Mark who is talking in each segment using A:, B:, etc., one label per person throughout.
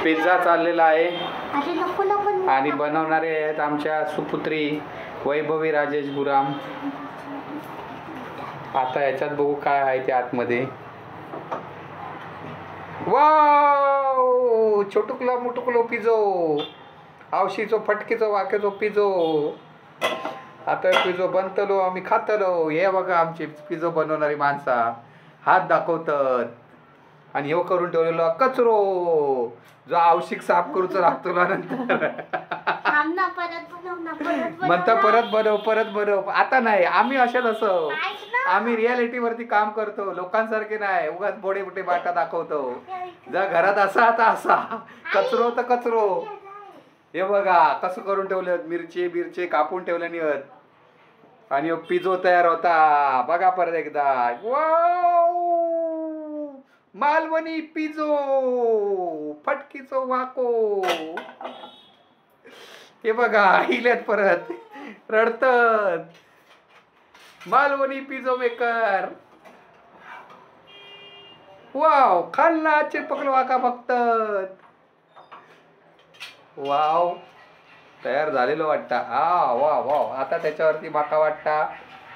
A: Pizza चाललेला आहे आणि बनवणारे आहेत आमच्या सुपुत्री वैभवी राजेश गुराम. आता ह्याच्यात बघू काय आहे ते आतमध्ये. वाव, छोटुकला मुटुकलो पिझो, आवशीचो फटकीचो वाक्याचो पिझो. आता पिझो बनतलो, आम्ही खातलो. हे बघा आमची पिझो बनवणारी माणसा हात दाखवतात. आणि ह्यो करून ठेवलेलो कचरो जो आवशिक साफ करूचो लागतो नंतर. म्हणता परत बनव परत बनव. आता नाही, आम्ही अशाच असो, आम्ही रियालिटी वरती काम करतो, लोकांसारखे नाही उगाच बोडे बुटे बाटा दाखवतो. जर घरात असा आता असा कचरो तर कचरो. हे बघा कसं करून ठेवलं, मिरची बिरची कापून ठेवले नियत. आणि पिझो तयार होता बघा परत एकदा. वाव, मालवणी पिझो, फटकीचो वाको. हे बघा हिल्यात परत रडतात. Malvani piezo maker. वाव, खाल्ला चिपकलो वाका बघतात. वाव, तयार झालेलो वाटता. हा वा वाव. आता त्याच्यावरती माका वाटता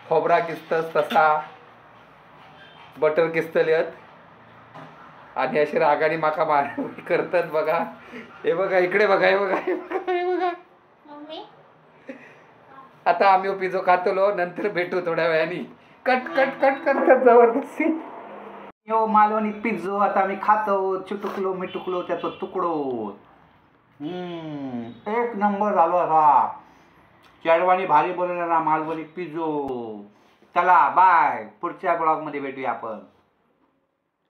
A: खोबरा किसतस तसा बटर किसतलेत. आणि असे रागाने माका मार करतात बघा. हे बघा इकडे बघा, हे बघा, हे बघा, हे बघा. आता आम्ही पिझो खातलो, नंतर भेटू थोड्या वेळाने. कट कट कट करतात जबरदस्ती.
B: यो मालवणी पिझ्झो आता आम्ही खातो. चिटुकलो मिटुकलो त्याचो तुकडो. एक नंबर झालो असा. चेडवाणी भारी बनवलेला मालवणी पिझ्झो. चला बाय, पुढच्या ब्लॉगमध्ये भेटूया आपण.